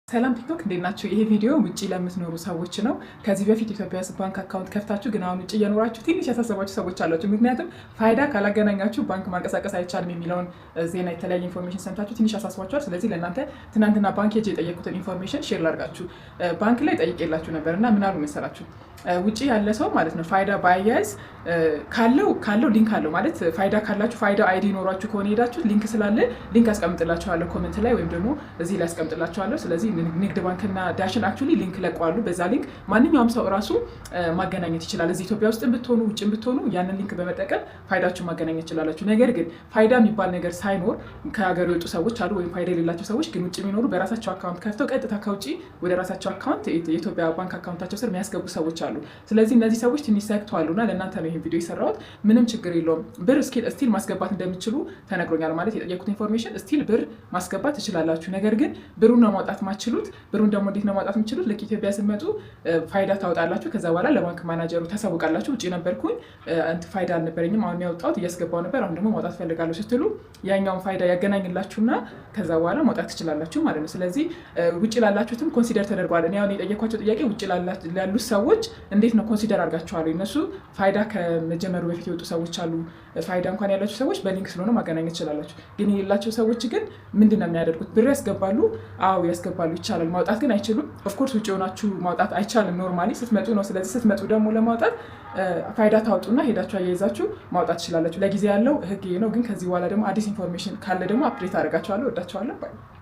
ሰላም ቲክቶክ፣ እንዴት ናችሁ? ይሄ ቪዲዮ ውጭ ለምትኖሩ ሰዎች ነው። ከዚህ በፊት ኢትዮጵያ ውስጥ ባንክ account ከፍታችሁ ግን አሁን ውጭ እየኖራችሁ ትንሽ ያሳሰባችሁ ሰዎች አላችሁ። ምክንያቱም ፋይዳ ካላገናኛችሁ ባንክ ማንቀሳቀስ አይቻልም የሚለውን ዜና፣ የተለያየ information ሰምታችሁ ትንሽ ያሳስቧችኋል። ስለዚህ ለእናንተ ትናንትና ባንክ ሄጄ የጠየኩትን information share ላድርጋችሁ። ባንክ ላይ ጠይቄላችሁ ነበር እና ምን አሉ መሰላችሁ? ውጭ ያለ ሰው ማለት ነው ፋይዳ ባያያዝ ካለው link አለው ማለት ፋይዳ ካላችሁ፣ ፋይዳ ID ኖሯችሁ ከሆነ ሄዳችሁ link ስላለ link አስቀምጥላችኋለሁ comment ላይ ወይም ደግሞ እዚህ ላይ አስቀምጥላችኋለሁ። ስለዚህ ንግድ ባንክና ዳሽን actually link ለቀዋል። በዛ link ማንኛውም ሰው እራሱ ማገናኘት ይችላል። እዚህ ኢትዮጵያ ውስጥ ብትሆኑ ውጭ ብትሆኑ ያንን link በመጠቀም ፋይዳችሁን ማገናኘት ይችላላችሁ። ነገር ግን ፋይዳ የሚባል ነገር ሳይኖር ከሀገር የወጡ ሰዎች አሉ፣ ወይም ፋይዳ የሌላቸው ሰዎች ግን ውጭ የሚኖሩ በራሳቸው account ከፍተው ቀጥታ ከውጭ ወደ ራሳቸው account የኢትዮጵያ ባንክ account ኣቸው ስር የሚያስገቡ ሰዎች አሉ። ስለዚህ እነዚህ ሰዎች ትንሽ ሰግተዋል እና ለእናንተ ነው ይህን ቪዲዮ የሰራሁት። ምንም ችግር የለውም፣ ብር still ማስገባት እንደምትችሉ ተነግሮኛል። ማለት የጠየኩት information still ብር ማስገባት ትችላላችሁ። ነገር ግን ብሩን ነው ማውጣት ማትችሉት። ብሩን ደግሞ እንዴት ነው ማውጣት የምትችሉት? ልክ ኢትዮጵያ ስትመጡ ፋይዳ ታወጣላችሁ። ከዛ በኋላ ለባንክ ማናጀሩ ታሳውቃላችሁ። ውጭ ነበርኩኝ፣ ፋይዳ አልነበረኝም፣ አሁን ያወጣሁት እያስገባው ነበር፣ አሁን ደግሞ ማውጣት ፈልጋለሁ ስትሉ ያኛውን ፋይዳ ያገናኝላችሁና ከዛ በኋላ ማውጣት ትችላላችሁ ማለት ነው። ስለዚህ ውጭ ላላችሁትም consider ተደርጓል። እኔ አሁን የጠየኳቸው ጥያቄ ውጭ ላሉት ሰዎች እንዴት ነው consider አድርጋችኋል? እነሱ ፋይዳ ከመጀመሩ በፊት የወጡ ሰዎች አሉ። ፋይዳ እንኳን ያላቸው ሰዎች በ link ስለሆነ ማገናኘት ትችላላችሁ። ግን የሌላቸው ሰዎች ግን ምንድን ነው የሚያደርጉት? ብር ያስገባሉ። አዎ ያስገባሉ፣ ይቻላል። ማውጣት ግን አይችሉም። Of course ውጭ የሆናችሁ ማውጣት አይቻልም። Normally ስትመጡ ነው። ስለዚህ ስትመጡ ደግሞ ለማውጣት ፋይዳ ታወጡና ሄዳችሁ አያይዛችሁ ማውጣት ትችላላችሁ። ለጊዜ ያለው ህግ ነው። ግን ከዚህ በኋላ ደግሞ አዲስ information ካለ ደግሞ update አደርጋችኋለሁ። ወዳችኋለሁ። Bye.